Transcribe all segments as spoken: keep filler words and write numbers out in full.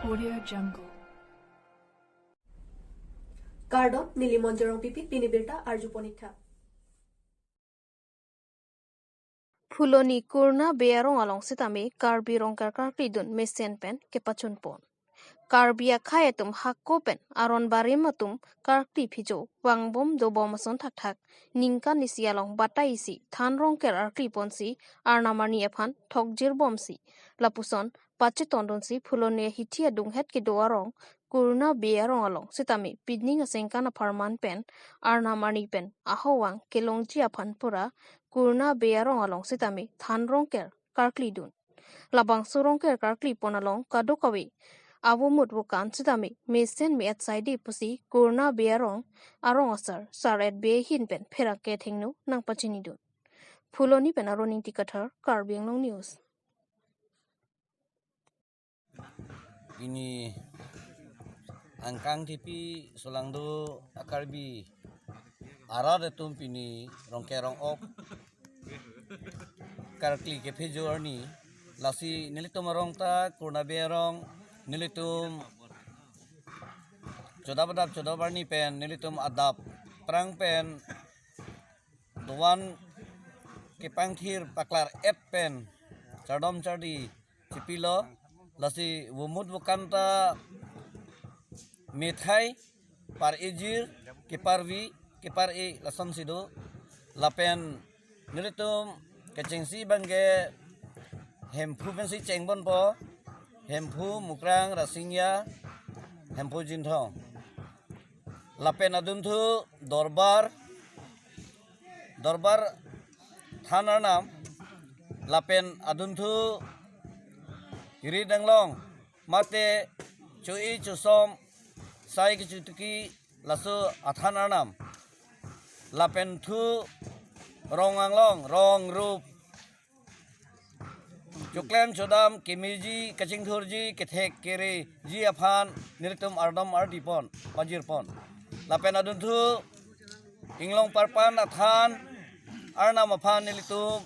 Audio Jungle. Kardom, neli Monjorong Pipi, pini birta arjupon ik tha. Phuloni Kurna Bey arong along sitame Karbi Rongker karkli dun mesen pen kepachunpon. Karbi akhei atum hako pen aron barim atum karkli phijo vangbom dobom ason thakthak ningkan isi along batai isi than Rongker arkliponsi arnam arni aphan thokjirbomsi lapuson pachetondunsi Phuloni ahithi adunghet kedo arong Kurna Bey arong along sitame pining asengkan apharman pen arnam arni pen ahovang kelongji aphan pura Kurna Bey arong along sitame than Rongker karkli dun. Labangso Rongker karklipon along kadokave avomut vokan sitame mesen me-et saide pusi Kurna Bey arong arong asar Sar-et Bey ahin pen pherangke thengno nangpachini dun. Phuloni pen Aron Ingti Kathar, Karbi Anglong News. Pini angkang tipi solangdo a-Karbi arat atum pini Rongker rong-ok karkli kephijo arni, lasi nelitum arong ta Kurna Bey arong, nelitum chodap adap chodap arni pen nelitum adap prang pen dovan kepangthir paklar-et pen chardom chardi chipilo, lasi vomut vokan ta methai par-ejir, keparvi kepar-e lasonsi do. Lapen nelitum kechengsi abangke Hemphu pensi chengbompo, Hemphu, Mukrang, Rasinja, Hemphu Jinthong. Lapen adunthu Dorbar, Dorbar than arnam, lapen adunthu rit anglong mate cho-e chosom sai kechotuki laso athan arnam, lapen thu rong anglong, rong rup, choklem chodam kemeji, kachingthurji, kethek kereji aphan nelitum ardom ardipon, pajirpon. Lapen adunthu inglong parpan athan arnam aphan nelitum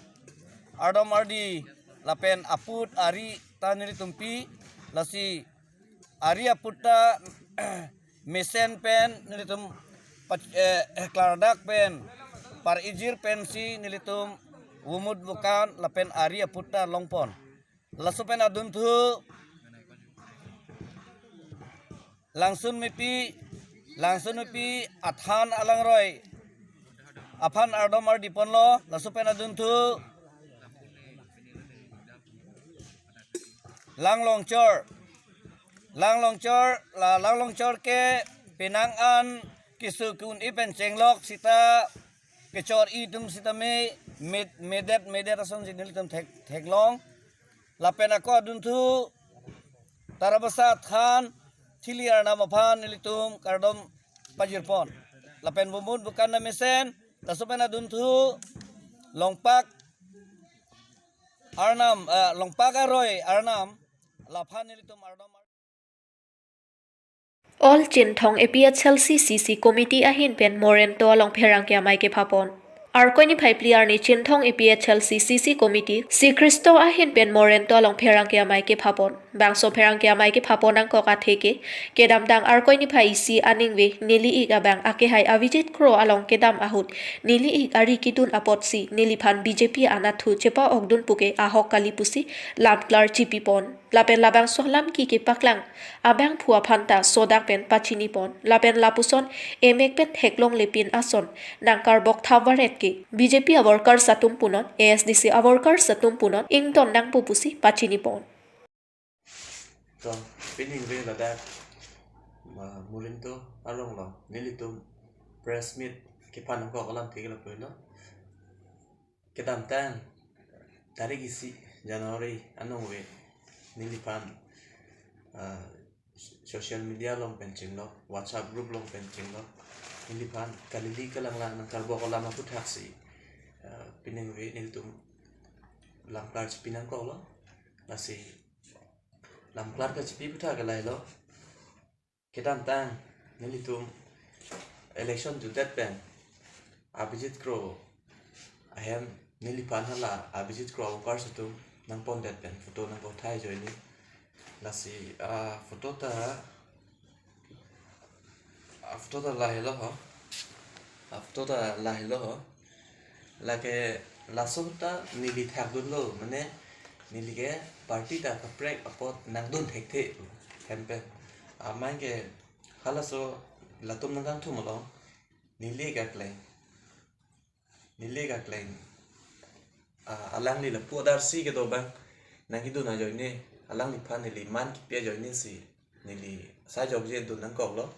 ardom ardi, lapen aput ari ta nelitum pi, lasi ari aput ta mesen pen nelitum pach-, eh, klardak pen par-ejir pensi nelitum vomut vokan lapen ari aput ta longpon. Laso pen adunthu Langsun Mepi, Langsun Mepi athan alangroi aphan ardom ardiponlo, laso pen adunthu Langlongchor, Langlongchor, la Langlongchor ke penang an keso ke-un-e pen chenglok sita kechor-i atum sitame med-, medet medet asonsi nelitum thek-, theklong. Lapen ako adunthu Tarabasa than thili arnam aphan nelitum kardom pajirpon. Lapen vomut vokan ta mesen, laso pen adunthu Longpak arnam, eh, Longpak aroi arnam, laphan nelitum ardom. All Chinthong A P H L C C C Committee ahin pen Morento along pherangke amei kephapon. Arkoi niphai phli arni Chinthong A P H L C C C Committee, Sri Kristo ahin pen Morento along pherangke amei kephapon. Bangso pherangke amei kephapon angkok atheke, kedamtang Arkoi niphai isi aningve neli ik abang akehai Abhijit Kro along kedam ahut, neli ik ari kidun apotsi neliphan B J P anatthu chepa-okdun puke ahok kali pusi lamklar chipipon. Lapen labangso alam ke kepaklang abangphu aphan ta sodak pen pachinipon. Lapen lapuson emek pen theklonglepin ason nangkarbok thap varet ke B J P a-workers atum punon, A S D C a-workers atum punon ington nangpo pusi pachinipon. To, piningve ladak, ma, Morento along lo, nelitum press meet kephan angkok alam thik lapu lo. Kedamtang tarik isi January aningve neliphan, ah, social media along pen chinglok, WhatsApp group along pen chinglok, neliphan kalili kalanglang nangkarbok alam aphuthaksi, ah, piningve nelitum lamklar chipi nangkoklo. Lasi lamklar kachipi aphutha ke lahelo. Kedamtang nelitum election jutdet pen Abhijit Kro ahem neliphan hala Abhijit Kro a-workers atum nangpondet pen photo nangkethai ajoine. Lasi, ah, photo ta, ah, photo ta lahelo ho. Ah, photo ta lahelo ho. Lake laso ta neli thakdunlo, mane neli ke party ta kaprek apot nangdun thekthe hem pen. Amang ke halaso latum nangkangthum along neli kakleng. Neli kakleng. Ah, alangli lapu adarsi kedo abang nangkedun ajoine, alangliphan neli man kipi ajoine si neli sai jokje dun nangkoklo.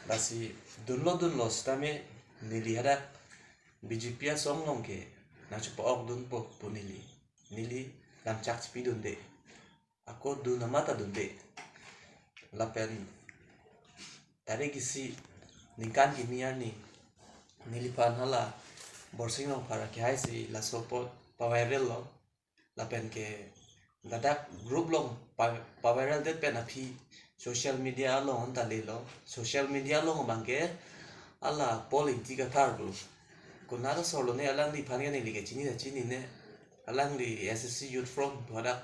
Lasi dunlo dunlo sitame neli hadak B J P asong along ke nangchepa-ok dunpo pu neli, neli lamchak chepidunde. Ako dun amat ta dunde. Lapen tarik isi ningkan kimi arni neliphan hala Borsing Rongphar akehai si laso apot paviral lo. Lapen ke ladak group along pa, paviral det pen aphi social media along anta lelo. Social media along abang ke hala Paul Ingti Kathar pu. Konat asor lone alangliphan ke neli ke chini ta chinine. Alangli S S C Youth Front pu hadak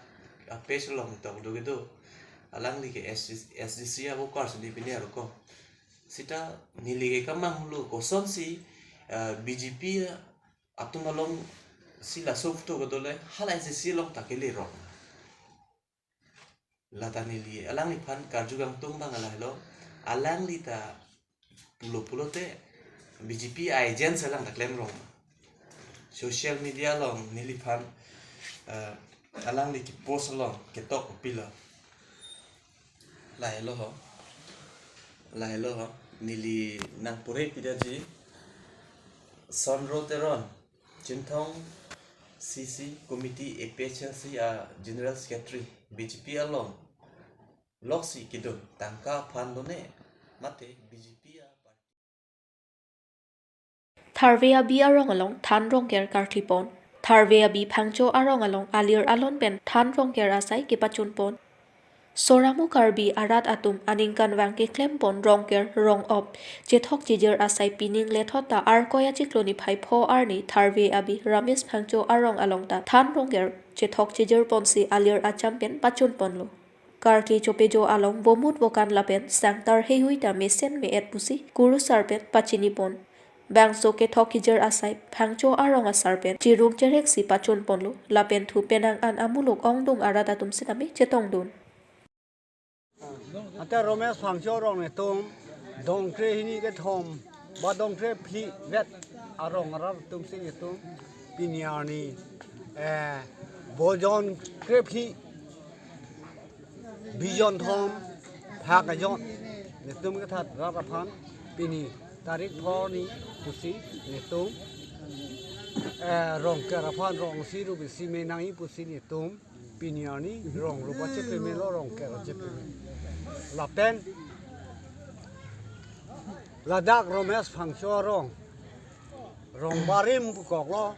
a page along tok do kedo. Alangli ke S D C, S D C a-worker si neli pine arko. Sita neli ke kamanglo kosonsi, eh, B J P atum along si laso photo kedo le hala S D C along ta kele rong. Lata neli alangliphan karju kangtung abang lahelo, alangli ta pulo pulote B J P agents alang ta klem rong. Social media along neliphan, eh, alangli kepost along ketok pilo. Lahelo ho. Lahelo ho. Neli nangpore pidetji. Sonro Teron, Chinthong C C Committee A P H L C a General Secretary B J P along loksi kedun tangka aphan lone mate B J P a party. Tharve Abi arong along Than Rongker karthipon. Tharve Abi Phangcho arong along alir alon pen Than Rongker asai kepachunpon. Soramo Karbi arat atum aningkanvang keklempon Rongker, Rong-op chethok chejir asai pining lethot ta Arkoi achiklo niphai pho arni Tharve Abi Ramesh Phangcho arong along ta Than Rongker chethok chejirponsi alir acham pen pachunponlo. Karthi chopejo along vomut vokan lapen sangtar heihui ta mesen me-et pusi kurusar pen pachinipon. Bangso kethok kejir asai Phangcho arong asar pen chirung chereksi pachunponlo, lapen thu penang an amuluk ongdung arat atum sitame chetongdun. Ante Ramesh Phangcho arong netum dongkre hini kethom ba dongkre phli vet arong arat atum si netum pini arni, eh, bojon krephli bijon thom phak ajon netum kethat rat aphan pini tarik pho arni pusi netum, eh, Rongker aphan rong isi rup isi me nangji pusi netum pini arni rong rup achepeme lo, Rongker achepeme. Lapen ladak Ramesh Phangcho arong, rong barim pukok lo,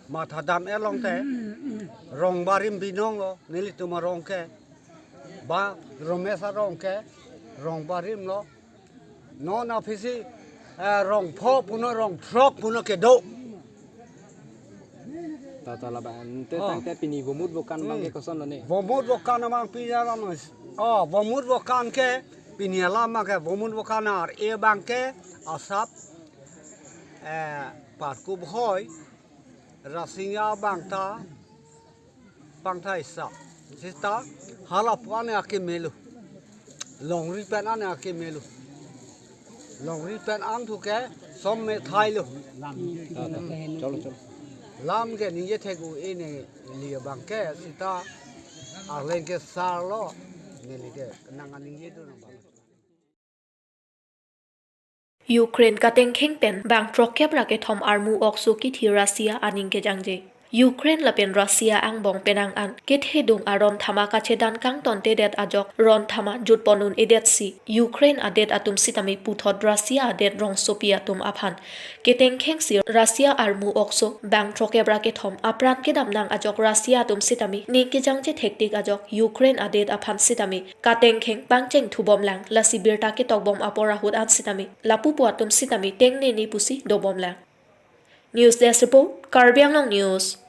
matha dam-et longte, rong barim binong lo, nelitum arong ke, ba Ramesh arong ke, rong barim lo, non aphisi, eh, rong pho puno rong throk puno kedo. Tata laban te Oh. tangte pini vomut vokan abang ke Hmm. koson lone. Vomut vokan abang pini alam mas. Oh, vomut vokan ke pini alam ke vomut vokan ar-e abang ke asap, eh, parkup hoi Rasinja abang ta pangthai sa. Sita hala pu ane akemelo. Longri pen ane akemelo. Longri pen angthu ke som me thailo. Cholo, cholo. Lam ke ningje thek-u-e neli abang ke sita arleng ke sar lo neli ke nang aningje dun abang. Ukraine katengkheng pen bang throkkep ra kethom armu okso kithi Russia aning kejangje. Ukraine lapen Russia angbong penang an kethedung aron thama kachedan kangtontedet ajok ron thama jutpon un-edetsi Ukraine adet atum sitame puthot Russia adet rongsopi atum aphan ketengkhengsi Russia armu okso bang throkkep ra kethom apran kedam nang ajok Russia atum sitame ning kejangje thektik ajok Ukraine adet aphan sitame katengkheng pangcheng thubomlang, lasi birta ketokbom apor ahut an sitame lapupo atum sitame tengnene pusi dobomlang. News Desk Report, Karbi Anglong News.